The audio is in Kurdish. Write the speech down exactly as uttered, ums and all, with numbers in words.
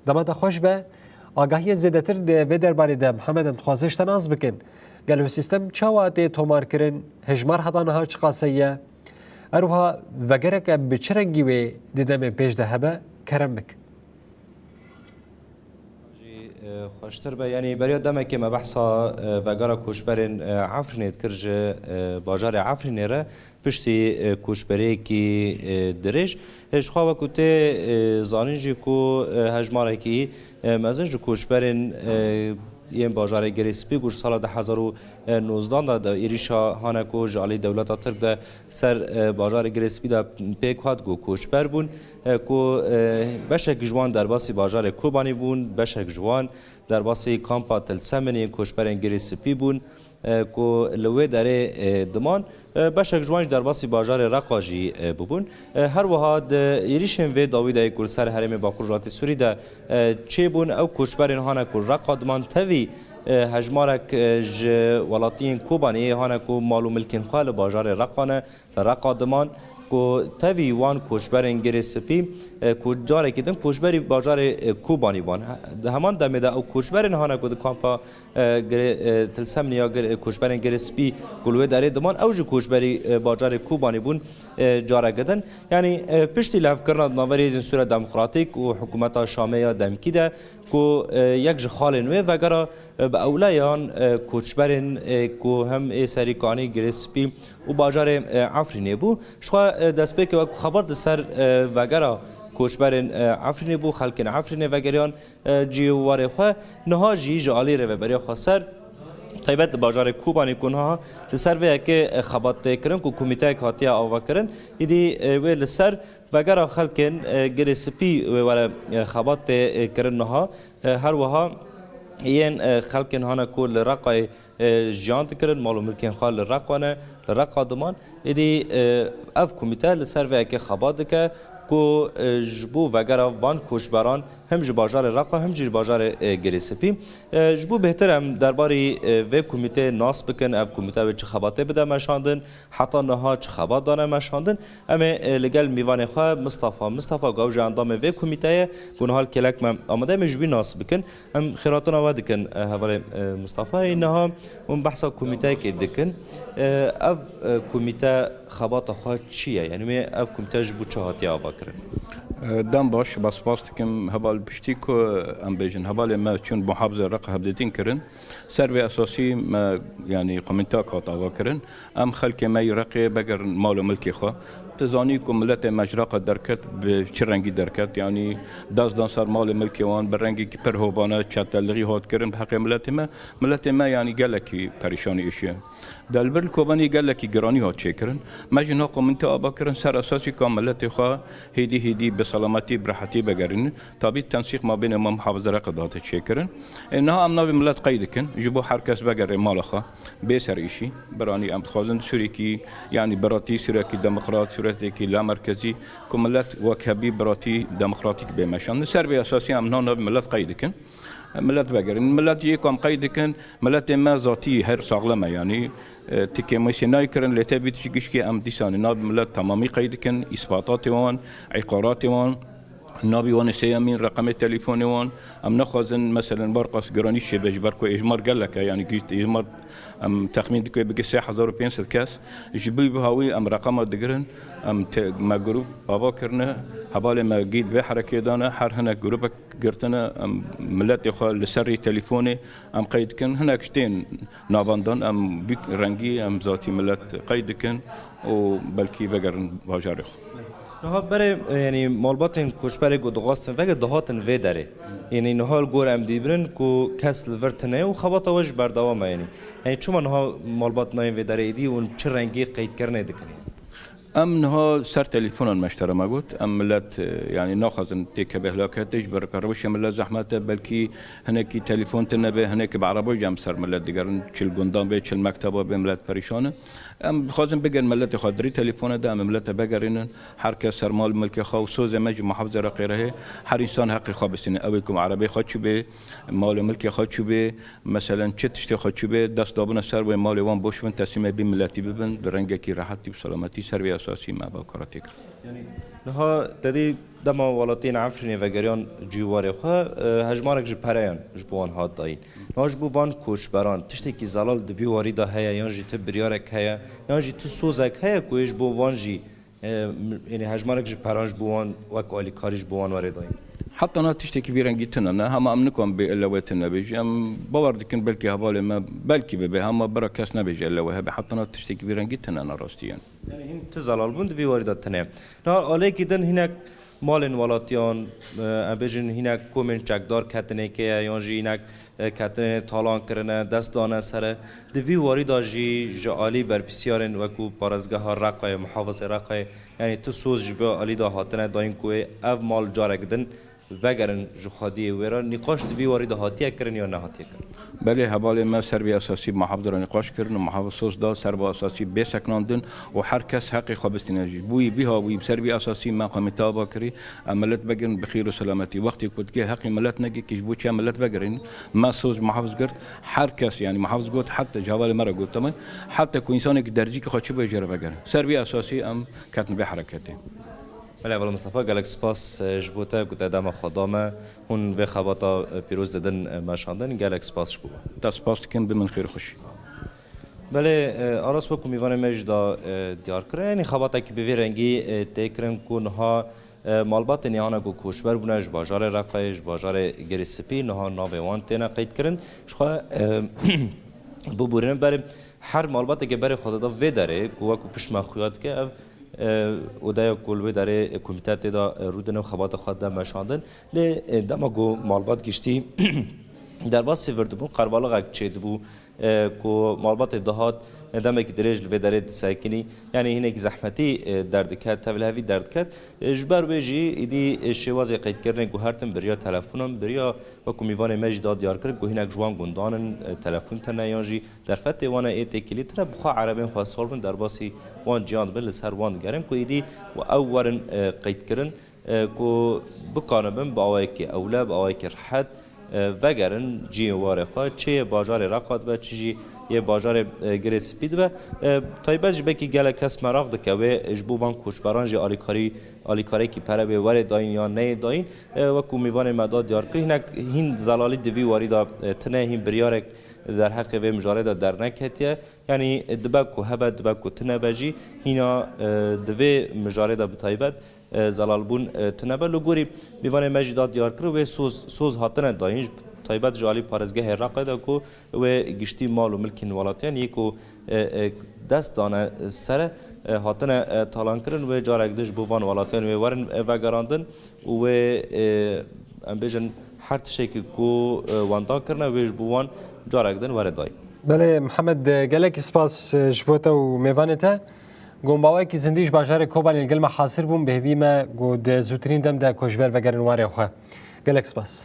Dema te xweş be, agahiyên zêdetir di vê derbarê de Mihemed em dixwazin ji te nas bikin. Gelo sîstem çawa tê tomarkirin, hejmar heta niha çiqase ye? Her wiha vegereke bi çi rengî wê di demên pêş de hebe, kerem bik. Jî, e, xweştir be. Yanî beriya demekê me behsa, e, vegera koçberên, e, Efrînê dikir ji, e, bajarê Efrînê re piştî, e, koçberiyekî, e, dirêj. E, ji xwe wekû tê, e, zanîn jî ku, e, hejmarekî, e, mezin ji koçberên, e, yên bajarê Girê Spî ku ji sala du hezar û nozdan de, de êrîşa hane ku ji alî dewleta Tirk de ser, e, bajarê Girê Spî de pêk hat ku koçber bûn, e, ku, e, beşek ji wan derbasî bajarê Kobanî bûn, beşek ji wan derbasî kampa Tilseminê yên koçberên Girê Spî bûn, e, ku li wê derê, e, diman, e, beşek ji wan jî derbasî bajarê Reqa jî, e, bibûn. E, her wiha di êrîşên vê dawî de yê ku li ser herêmê Bakur Rojhilatê Sûrî de, e, çêbûn, ew koçberên hane ku Reqa diman tevî, e, hejmarek, e, ji welatiyên Kobaniyê hane ku mal û milkên xwe li bajarê Reqa ne, li Reqa diman ku tevî wan koçberên Girê Spî, e, ku carekî din koçberî bajarê, e, Kobanî bûn. He-, di heman demê de ew koçberên hane ku di kampa, e, Girê, e, Tilsemnî ya Gir-, e, koçberên Girê Spî ku li wê derê diman, ew jî koçberî, e, bajarê Kobanî bûn, e, careke din. Yanî, e, piştî lihevkirina di navberê Hêzên Sûriya Demokratîk û hikûmeta Şamê ya demkî de ku, e, yek ji xalên wê vegera, e, bi ewleyan, e, koçberên, e, ku hem ê Serîkanî, Girê Spî û bajarê, e, Efrînê bû. Ji xwe, e, destpêkê wek xebat li ser, e, vegera koçberên, e, Efrînê bû, xelkên Efrînê vegeriyan, e, cî û warê xwe. Niha jî ji alî Rêveberiya Xweser, taybet li bajarê Kobanî ku niha li ser vê yekê, e, xebat tê kirin ku komîteyek hatiye avakirin, îdî, e, wê li ser vegera xelkên, e, Girê Spî wê were, e, xebat tê, e, kirin niha. E, her wiha yên, e, xelkên hane ku li Reqayê, e, jiyan dikirin, mal û milkên xwe li Reqa ne, li Reqa diman. Êdî, e, ev komîte li ser vê yekê xebat dike ku, e, ji bo vegera van koçberan hem ji bajarê Reqa hem jî ji bajarê, e, Girê Spî. E, ji bo bêhtir em derbarî, e, vê komîteyê nas bikin, ev komîte wê çi xebatê bide meşandin, heta niha çi xebat dane meşandin. Em ê, e, li gel mîvanê xwe Mistefa Mistefa ku ew jî endamê vê komîte ye, ku niha li kêlek me amade, em ê ji wî nas bikin. Em xêratina we dikin, e, hevalê, e, Mistefa. Ê niha hûn behsa komîteyekê dikin. E, ev, e, komîte xebata xwe çi ye? Yanî wê ev komîte ji bo çi hatiye avakirin? E, dem baş, spas dikim. Heval piştî ku em bêjin, hevalê me çûn muhafizê Reqa hevdîtin kirin. Ser vê esasî me, yanî komîtek hat avakirin. Em xelkê me yî Reqê vegerin mal û milkê xwe. Tu zanî ku miletê me ji Reqa derket, bi çi rengî derket, yanî dest dan ser mal û milkê wan, bi rengekî pir hovane çetelixî hat kirin bi heqê miletê me. Miletê me, yanî gelekî perîşanî êşiye. Delbir li Kobanî gelekî giranî hat çêkirin. Me jî niha komîte ava kirin ser esasî ka miletê xwe hêdî hêdî bi selametî, bi rehetî vegerînin. Tabî tensîq mabênê me muhafizê Reqa dihate çêkirin. Ê, niha em navê milet qey dikin, ji bo her kes vegerê mala xwe, bê ser îşî. Biranî em dixwazin sûrekî, yanî biratî, sûrekî demokrat, sûretekî lamerkezî, ku milet wek hebî biratî demokratîk bê meşandin. Ser vê esasî em niha navê milet qey dikin. Milet vegerin. Milet yê ku em qey dikin, miletê me zatî her saxlem e, yanî, e, tikê mêsê nayê kirin, lê tevî tişt gişkê em dîsanê navê milet temamî qey dikin, îspatatê wan, îqaratê wan, navê wan ê sêyemîn, reqemê telîfonê wan. Em naxwazin, meselen, bar qas giranî çêbe, ji ber ku êjmar gelek e, yanî gişt êjmar, em texmîn dikin bigê sê hezar û pênc sed kes. Ji bo hawî em reqema digirin, em te-, me grûp ava kirine, hevalê me gît vê herekê dane, her hinek grûpek girtine, em miletê xwe li ser rê telîfonê em qey dikin. Hinek ji tên navandan em vî rengî em zatî milet qey dikin û belkî vegerin bajarê xwe. Niha berê, e, yanî malbatên koçberê ku dixwastin vege dihatin vê derê. Yanî niha li gor em dîbinin ku kes li vir tune ye û xebata we jî berdewam e yanî. Yanî çima niha malbat nayên vê derê êdî û çi rengî qeydkirinê dikin? Em niha ser telîfonan me ji te re me got, em milet, e, yanî naxwazin têkeve hilaketê, ji ber rewşê milet zehmet e, belkî hinekî telîfon tune be, hinekî bi ereba jî em ser milet digerin, çi li gundan be, çi li mekteba be, milet perîşan e. Em dixwazin bigerin miletê xwe dirî telîfonê de, em ê milete vegerînin, her kes ser mal û milkê xwe û sozê me jî muhafizê Reqê re heye, her însan heqê xwe bistîne. Ew ê ku erebê xwe çûbê, mal û milkê xwe çûbê, meselen çi tiştê xwe çûbê, dest dabûne ser wê malê wan boş bin, teslîmê vî miletî bibin, bi rengekî rehetî û selametî ser vê esasî me ava karetê kir. Yanî niha te dî Dema welatiyên Efrînê vegeriyan cî warê xwe, e, hejmarek ji pereyan ji bo wan hat dayîn. Niha ji bo van koçberan tiştekî zelal di vî warî de heye, yan jî ti biryarek heye, yan jî ti sozek heye ku ê ji bo van jî, e, m-, yanî hejmarek ji peran ji bo wan wek alîkarî ji bo wan were dayîn? Heta niha tiştekî vî rengî tune ne. Hema em nikan bê elewe tune bêjî. Em bawer dikin belkî hevalê me belkî bibe, hema bira kes nebêje elewe hebe. Heta niha tiştekî vî rengî tune ne rastiyen. Yanî hîn ti zelal bûn di vî warî de tune. Niha alekî din hinek malên welatiyan, e, em bêjin hinek komên çekdar ketinê keye yan jî hinek, e, ketinê talan kirine, dest dane sere. Di vî warî de jî ji alî berpirsiyarên wekû parêzgeha Reqayê, muhafizê Reqayê, yanî ti soz ji vê alî de hatine dayîn ku ê ev mal carek din vegerin ji xwediyê wê re. Nîqaş di vî warî de hatiye kirin ya nehatiye kirin? Belê, hevalê me ser vî esasî muhafizê re nîqaş kirin û muhafiz soz da ser vî esasî bê sekinandin û her kes heqê xwe bistîne jî. Bûyî bîha wî ser vî esasî me qamî te ava kirî, em milet vegirin bi xêr û selametî. Wextê ku dikê heqê milet negê kî ji bo çi em milet vegirin, me soz muhafiz girt, her kes, yanî muhafiz got, heta ji hevalê me re got, temam, heta ku însanekî derzîkî xwe çi bê jê re vegerin. Ser vî esasî em ketin vê hereketê. Belê, Heval Mistefa, gelek spas, e, ji bo te ku te dema xwe da me. Hûn vê xebata, e, pîroz didin, e, meşandin. Gelek spas ji bo we. Te spas dikim, bi min xêr û xweşî. Belê, e, Aras, wekû mîvanê me jî da, e, diyar kir. Yanî xebatekî bi vî rengî, e, tê kirin ku niha, e, malbatên yana ku koçber bûne ji bajarê Reqayê, ji bajarê Girê Spî, niha navê wan têne qeyd kirin. Ji xwe, e, bibûrînin berê her malbateke berê xwe dida vê derê ku wekû pişt me xuya dike, ev e, odeya ku li wê derê komîte tê de, e, rûdine û xebata xwe de meşandin. Lê, e, dema ku malbat giştî derbasî vir dibû, qerbaliqek çêdibû, e, ku malbatê dihat, e, demekî dirêj li vê derê disekinî, yanî hinekî zehmetî, e, derdiket, tevlihevî derdiket. E, ji ber wê jî êdî, e, şêwazê qeydkirinê guhertin, bi riya telefonan, bi riya wekû mîvanê me jî da diyar kir ku hinek ji wan gundan in, e, telefon tine yan jî derfetê wan e ê têkilî tine, bi xwe erebên xwe sor bin, derbasî wan ciyan dibin, li ser wan digerin ku êdî ew werin, e, qeydkirin, e, ku bikanibin bi awayekî ewle, bi awayekî rehet, e, vegerin cihê warê xwe, çi yê bajarê Reqa dibe, çi jî yê bajarê, e, Girê Spî dibe. E, taybet jî belkî gelek kes meraq dike wê ji bo van koçberan jî alîkarî, alîkarekî pere bê were dayîn yan neyê dayîn. E, wekû mîvanê me da diyar kir, hinek hîn zelalî di vî warî de, e, tune, hîn biryarek derheqê vê mijarê de derneketiye. Yanî, e, dibe ku hebe, dibe ku tune be jî, hîna, e, di vê mijarê de bi taybet, e, zelalbûn, e, tune be. Li gorî mîvanê me jî da diyar kir, wê soz, soz hatine dayîn, taybet ji alî parêzgehê Reqê de ku wê giştî mal û milkên welatiyan yê ku, e, e, dest dane sere, e, hatine, e, talankirin, wê carek din ji bo van welatiyan wê werin, e, vegerandin û wê, e, em bêjin her tiştekî ku, e, wenda kirine, wê ji bo wan carek din were dayîn. Belê, Mihemed, gelekî spas, e, ji bo te û mêvanê te. Gombawekî zindî ji bajarê Kobanê li gel me hasir bûn, bi hêvî me ku di zûtirîn dem de koçber vegerin warê xwe. Gelek spas.